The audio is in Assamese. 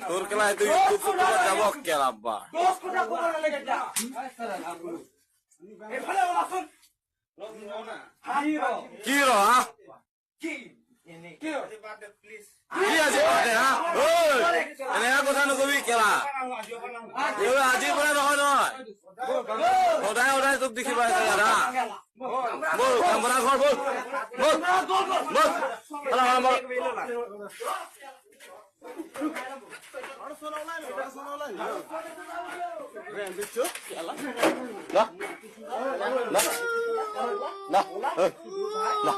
তোৰ কেলা এইটো ইউটিউব চিউটিউবত যাব কেলা বা। কি ৰ হা কি আজি হা? এনেকা কথা নকবি কেলা। আজিৰ পৰা নহয় নহয়, সদায় সদায় তোক দেখি পাইছে দাদা। বল কাম ঘৰ বল বল বল বল। না না না না না।